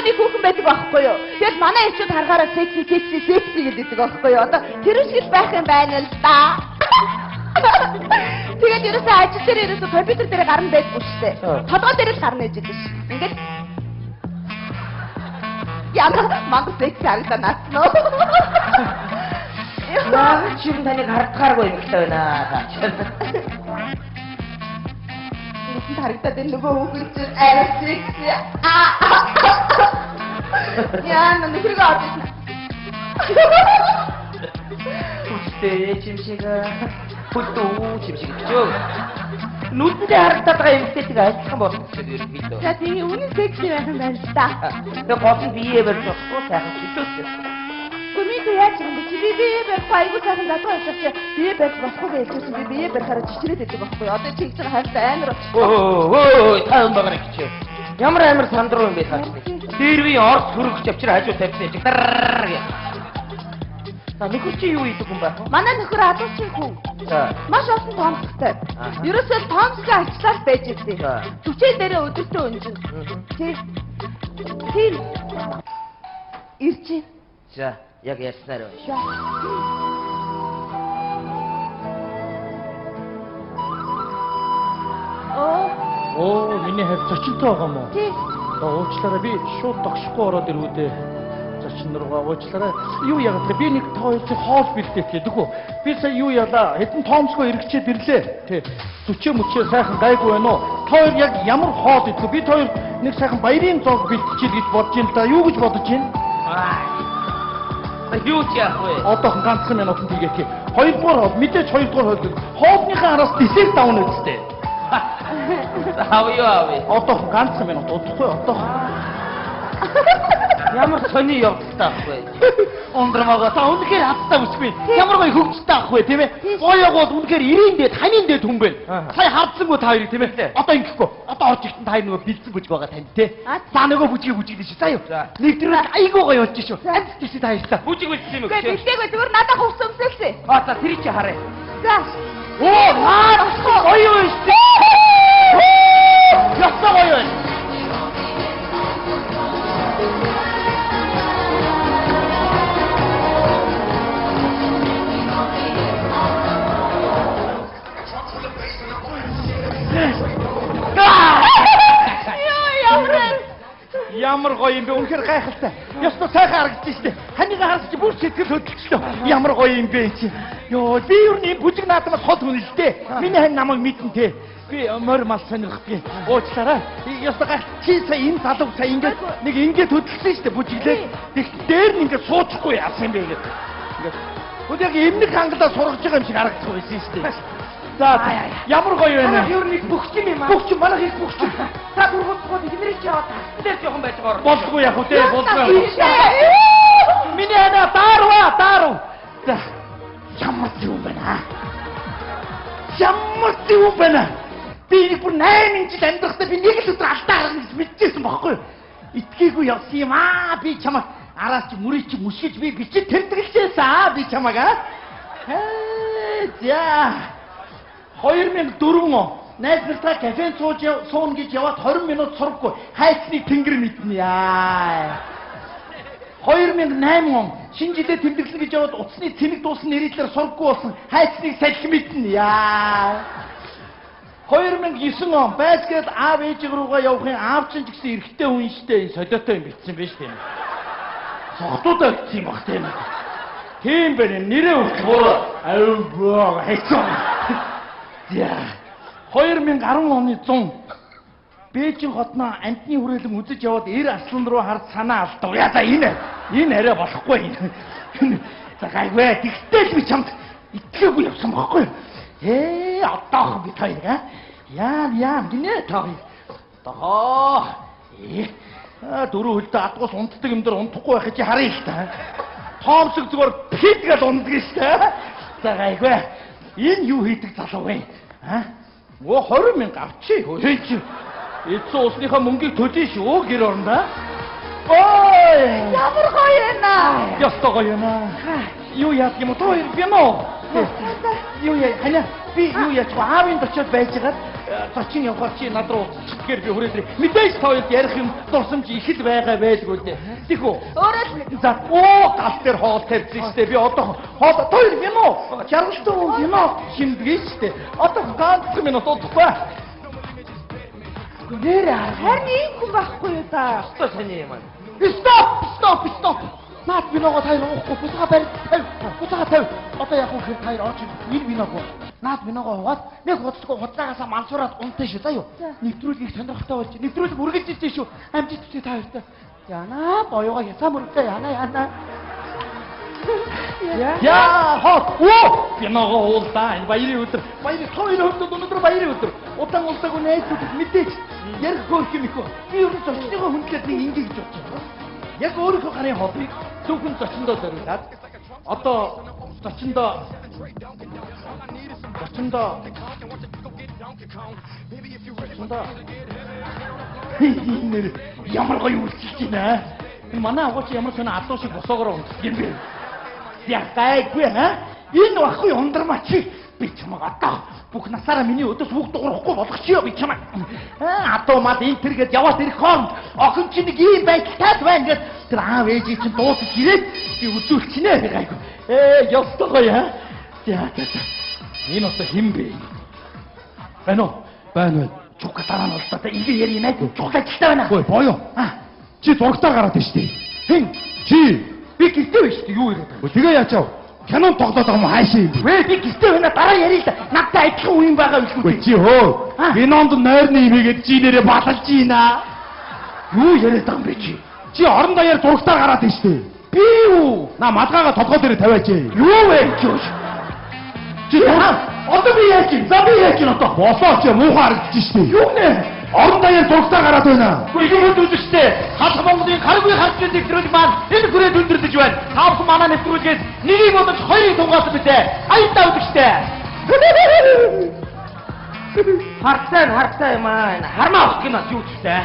нэг хүүхэн байдаг байхгүй юу? Тэгэл манай эхчүүд харахаараа секси секси секси гэдэг байхгүй юу? Одоо тэр шиг л байх юм байна л да. Тэгээд ерөөсөө ажил дээр ерөөсөө компьютер дээр гарна байдгүй шүү дээ. Толгой дээр л гарна гэж хэлсэн ш. Ингээд ямар мангар секси харагдаа наацнаа. Яа чи юм таныг хардгааргүй юм л байна. Нүдэнд харагдаад энэ нөгөө хүүхэн чинь арай секси. Яа нөхрийгөө авч ирсэн. Хүчтэй чимшиг хүлдүү чимшиг гэж юу? Нүдэндээ харагдаад байгаа эмэгтэйтэйг адилхан болно гэж ерөнхийдөө. За тийм үнэн секси байх юм байна л да. Тэгээ гол нь бие барьж болохгүй сайхан чөлөөтэй. Гэхдээ яаж юм бэ? Чи би бие барихгүй айгүй сайхан залуу явчих чи бие барьж болохгүй гэж хэлсэн. Би бие барихаараа чичрээд байдаг байхгүй юу? Одоо чи хийж байгаа хайртай амар болчихсон. Өө та юм байгаа нэг чи. Ямар амар сандруу юм бэ та чи? Дээр үе Орос хөргөж авчир хажуу тавьсан юм чи. Дарр гэх. За нөхөр чи юу хийдэг юм бэ? Манай нөхөр адуучин хүн. Маш олон тоомсогтой. Ерөөсөө тоомсгоо арчлаад байж ирсэн. Түчээн дээрээ өдөртөө өнжин. Тий. Тийм. Ирчээ. За, яг ярьснаар байна. За. Оо, миний хайр зочинтой байгаа юм уу? Тий. За уучлаарай, би шууд догшихгүй ороод ирвүүдээ. Зочин руугаа уучлаарай. Юу яагаад бэ? Би нэг та хоёр чинь хоол бэлдээт гэдэг үү? Би сая юу ялаа? Хэдэн тоомсгоо эргэчээд ирлээ. Тий. Зүчээ мүчээ сайхан гайгүй байна уу? Та хоёр яг ямар хоол идэх вэ? Би та хоёр нэг сайхан баярын зоог бэлтчихье гэж бодож байна л да. Юу гэж бодож байна? Аа. Юу ч яах вэ? Одоохон ганцхан минутанд хийгээч. Хоёрдугаар хоол мэдээж хоёрдугаар хоол. Хоолныхаа араас десерт авна үстэй. Авъя авъя. Одоохон ганцхан минут удахгүй одоохон. Ямар сони явдалтай ах вэ? Ундрмага та үнэхээр хаттай бүсгүй. Ямар гоё хөгжөлтэй ах вэ тийм ээ? Гоёг бол үнэхээр 90 дээд ханийн дээд хүн байна. Сая хардсангүй та хоёрыг тийм ээ? Одоо ингэхгүй. Одоо орж ирсэн та хоёр нөгөө бэлдсэн бүжиг байгаа танд тий. За нөгөө бүжгийг бүжиглэн шүү. За юу. Нэг дөрөв айгүй гоё болж шүү. Амт тийш та хоёртай. Бүжиг бэлдсэн юм уу? Бэлдээгүй зүгээр надад хувц өмсөлсөн. А за тэр чи харъя. За. Оо наа гоё юм шүү. Ясаа гоё байна. Ямар гоё юм бэ? Үнэхээр гайхалтай. Ёстой сайхан харагдаж штэ. Ханийгаа харсан чи бүр сэтгэл хөдлөлчлөө. Ямар гоё юм бэ чи. Йоо, би ер нь энэ бүжиг наадмаас хол хүн л дээ. Миний хань намайг мэдэн те. Би морь мал сонирхдгийг. Уучлаарай. Ёстой гайх. Чи сая энэ залуу сая ингээд нэг ингээд хөдөлсөн штэ бүжиглээ. Тэгт дээр нь ингээд суучихгүй яасан юм бэ ингээд. Ингээд. Үгүй яг эмнэг хангалаа сургаж байгаа юм шиг харагдах байсан штэ. За ямар гоё байна. Ер нь их бөхч юм аа. Бөхч манайх их бөхч. Та дургуутгүй эднэрийг чи яваад тассан дээр жоохон байж байгаа. Болдгоо яг үү те болдгоо. Миний ханаа даарва даарв. За ямар юм байна. Ямар юм байна. Би нэг бүр 8 жил амьдрахдаа би нэг л өдөр алдаа гаргана гэж мэдчихсэн байхгүй юу? Итгээгүй явсан юм аа. Би чамайг араас чи мөрийг чи мөшгөж би бичиж тэмдэглэжсэн аа би чамайг аа. За 2004 он найз нартаа кафенд сууж сууна гэж яваад 20 минут сурахгүй хайцны тэнгэр мэднэ яа. 2008 он шинэ жилээ тэмдэглэнэ гэж яваад утасны цэнэг дуусан нэрийдлэр сурахгүй болсон хайцныг салхи мэднэ яа. 2009 он байцгээд аав ээж рүүгээ явахын аав чинь ч гэсэн эрэгтэй хүн штэ солиотой юм битсэн байж тийм. Согтуудаа гэсэн юм бах тийм. Тийм байна нэрээ хүртэл буруу аа хайцсан. За 2010 оны 100 Бээжин хотноо амтны хүрээлэн үзэж яваад эр аслан руу харж санаа алдав. Яа за энэ арай болохгүй. За гайгүй. Тэгтэл би чамд итгээгүй явсан байхгүй. Одоох би та хоёр аа. Яа гинэ та хоёр. Дохоо. Дөрөв хөлдөө адгуус унтдаг юм дээр унтахгүй байх чи харъя л та. Тоомсог зүгээр пит гэл унтдаг шүү дээ. За гайгүй. Энэ юу хийдэг залуу вэ? Аа? Өө 20 мянга авчи. Хөөе чи. Эцэн усныхаа мөнгийг төлнө шүү гэр орондоо. Ой! Ямар гоё юм аа. Ёстой гоё юм аа. Юу яах юм уу? Тоо юм уу? Юу яа? Ханя би юу яах вэ? Аавын очиод байжгаад Зочин явахаар чи над руу уулзчихгээр би хүрээд ирээ. Мэдээж та хоёрт ярих юм дурсамж их л байгаа байлгүй дээ. Тийх үү? Өөрөө л мэд. За оо гал дээр хоол тавьсан шүү дээ. Би одоо хоол хоёр кино. Жаргалтай кино химдгий шүү дээ. Одоо ганцхан минут удахгүй. Нэр Харин ийм хүн байхгүй юу та? ёстой сони юм аа. Стоп, стоп, стоп. Наад виногоо та хоёр уухгүй. Буцаага барь тавь. Буцаага тавь. Одоо яг үхээр та хоёр орж энэ виног уу? Наад виногоо уугаад нэг худалдахгүй худлаагаасаа мансуураад унтаа шүү. Заа юу? Нэвтрүүлгийг сонирхолтой болж нэвтрүүлэг үргэлжилж шүү. Амжилт хүсье та хоёртой. Яна боёого ясаа мөрөгтэй яна яна. Яа хот. Оо виногоо уулдаа. Энэ баярын өдөр. Баярын хоёрын хувьд өнөөдөр баярын өдөр. Удаан улсаагүй найзуудад мэдээж ярих хөөх юм их. Би ер нь зочныгоо хүндлээд нэг ингэ гэж бодож байна. Яг өөрийнхөө гарын хоолыг зөвхөн зочиндоо зориулаад одоо зочиндоо нэр ямар гоё үйлчилж байна. Энэ манай агууч ямар сонио адуу шиг босоогоор унтдаг юм бэ? Я гайгүй аа. Энэ баггүй ундармаа чи би чамайг одоо бүх насаараа миний өдөөс хүүхд дуурахгүй болгочихё би чамайг. Аа адуу мал энэ тэр гээд яваад ирэх хооронд охин чи нэг ийм байдалтай байна гэд тэр аав ээжийг чинь дуусаж ирээд би үзүүлчихнэ гайгүй. Ёстой гоё аа. За за. Энэ одоо хэн бэ? Байна уу? Байна байна. Чука дараа нь боллоо. Ингэ яри юм аа. Чухал ажилтай байна. Ой боёо. Чи зурагтаар гараад байна шүү дээ. Хэн? Чи. Би гэртээ байна шүү дээ. Юу яриад байгаа? Тэгээ яачав? Кинон тоглоод байгаа юм хаашаа юм бэ? Вэ би гэртээ байна. Дараа ярил л да. Надтай адилхан үе юм байгаа билгүй. Үгүй чи хөө. Кинонд нойрны имигээд чи нэрээ балалж ийна. Юу яриад байгаа юм бэ чи? Чи орон даяар зурагтаар гараад байна шүү дээ. Би юу? На малгайгаа толгой дээр тавиач. Юу вэ чи? Чи одоо би яаж юм? За би яаж юм одоо? Болоо чи муухай харагдчих шүү дээ. Юу нэ? Орон даяар зурагтаар гараад байна. Үгүй юм үзэгчтэй. Халах Монголын харгүй харцын нэвтрүүлэг маань энэ хүрээд өндөрлөж байна. Та бүхэн манай нэвтрүүлгээс нэгийг бодож хоёрыг тунгаасан битээ. Аялдаа үзэгчтэй. Харцаа харцаа юм аа. Хармаа авах гэнэ юу ч гэсэн.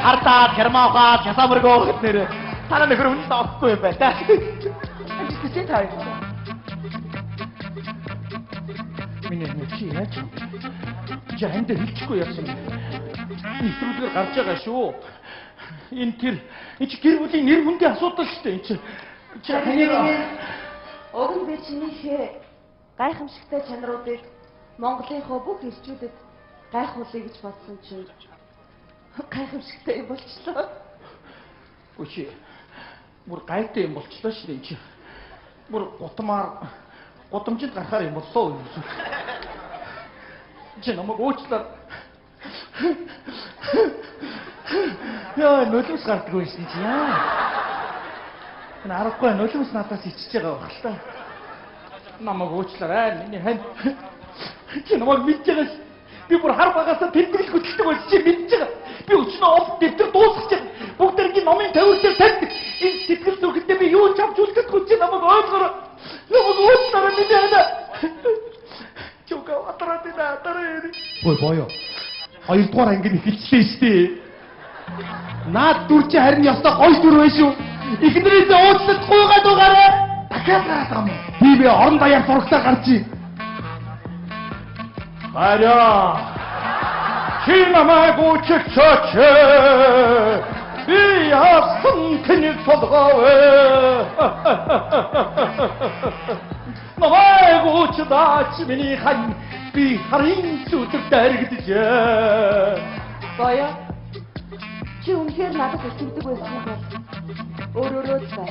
Хартаад, хярмаа аваад, ясаа мөргөө гэт нэр. Та нар нөхөр үнэндээ олохгүй юм байна та. Амжилт хүсье та хоёрт. Миний нэг чи яаж юм бэ? Чи амьд хэлчихгүй яасан юм. Нэвтрүүлгээр гарч байгаа шүү. Энэ тэр энэ чи гэр бүлийн нэр хүндийн асуудал шүү дээ. Энэ чи чи Уг нь би чинийхээ гайхамшигтай чанаруудыг Монголынхоо бүх ирчүүдэд гайхуулъя гэж бодсон чинь гайхамшигтай юм болчлоо. Үгүй чи бүр гайтай юм болчлоо шүү дээ энэ чи. Бүр гутмаар гудамжинд гарахаар юм боллоо юм. Чи намайг уучлаа. Яа, нулимс гардаггүй байсан чи яа. Энэ аргагүй нулимс надаас ичиж байгаа байх л та. Намайг уучлаарай. Миний хань. Чи намайг мэдж байгаа ш. Би бүр хар багасаа тэмдэглэл хөтэлдэг байсан чи мэдж байгаа. Би өчнөө олон дэвтэр дуусгаж байгаа. Бүгд тэргийн номын тавиур дээр тавьдаг. Энэ сэтгэл зүрхэндээ би юу ч авч үлдэхгүй чи намайг ойлгоорой. Намайг уучлаарай миний хань. Чука атраад байна дараа. Ой боёо. Хоёрдугаар анги нь эхэлчихлээ шүү дээ. Наад дүр чи харин ёстой гоё дүр байх шүү. Эхнэрээсээ уучлалт гуйгаад угаарай. Дахиад гараад байгаа юм уу? Тийм ээ, орон даяар зурагтаар гарч ий. Хараа. Чи намайг уучлаач. Би яасан тэнэг толгой. Намайг уучлаач миний хань. Би харын зүтг дэрэгдэжээ. Боёо. Чи үнэхээр надад итгэдэг байсан бол өөрөөрөө л бай.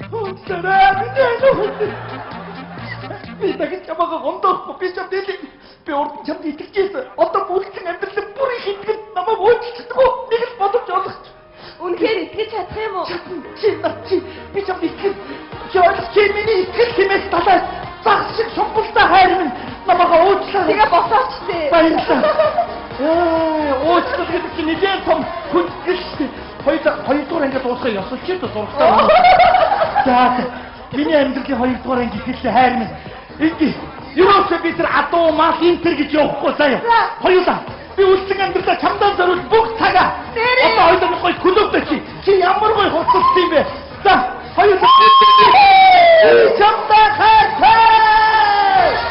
Уучлаарай миний. Би дахин чамайг гомдоохгүй. Би чамд хэлье. Би урд нь чамд итгэж байсан. Одоо бүлцэн амьдралын бүр их итгэл намайг уучлахгүй. Нэг л боломж олгоч. Үнэхээр итгэж чадах юм уу? Чи над чи би чамд итгэл. Чи ойлгох чи миний итгэл хэмээх талаас загас шиг шумбалтай хайр минь намайг уучлаарай. Тэгээ босооч тээ. Баярлалаа. Уучлал гэдэг чинь нэлээд том хүндэтгэл шүү дээ. Хоёрдугаар анги дуусгах ёсолч дээ зурагтай. За миний амьдралын хоёрдугаар анги эхэллээ хайр минь. Ингээ ерөөсөө би тэр адуу мал энэ тэр гэж явахгүй заяа. Хоёулаа би үлдсэн амьдралаа чамдаа зориул бүх цагаа. Одоо хоёулаа гоё клубтэй чи. Чи ямар гоё хувцастай юм бэ? За хоёулаа чамдаа хайртай.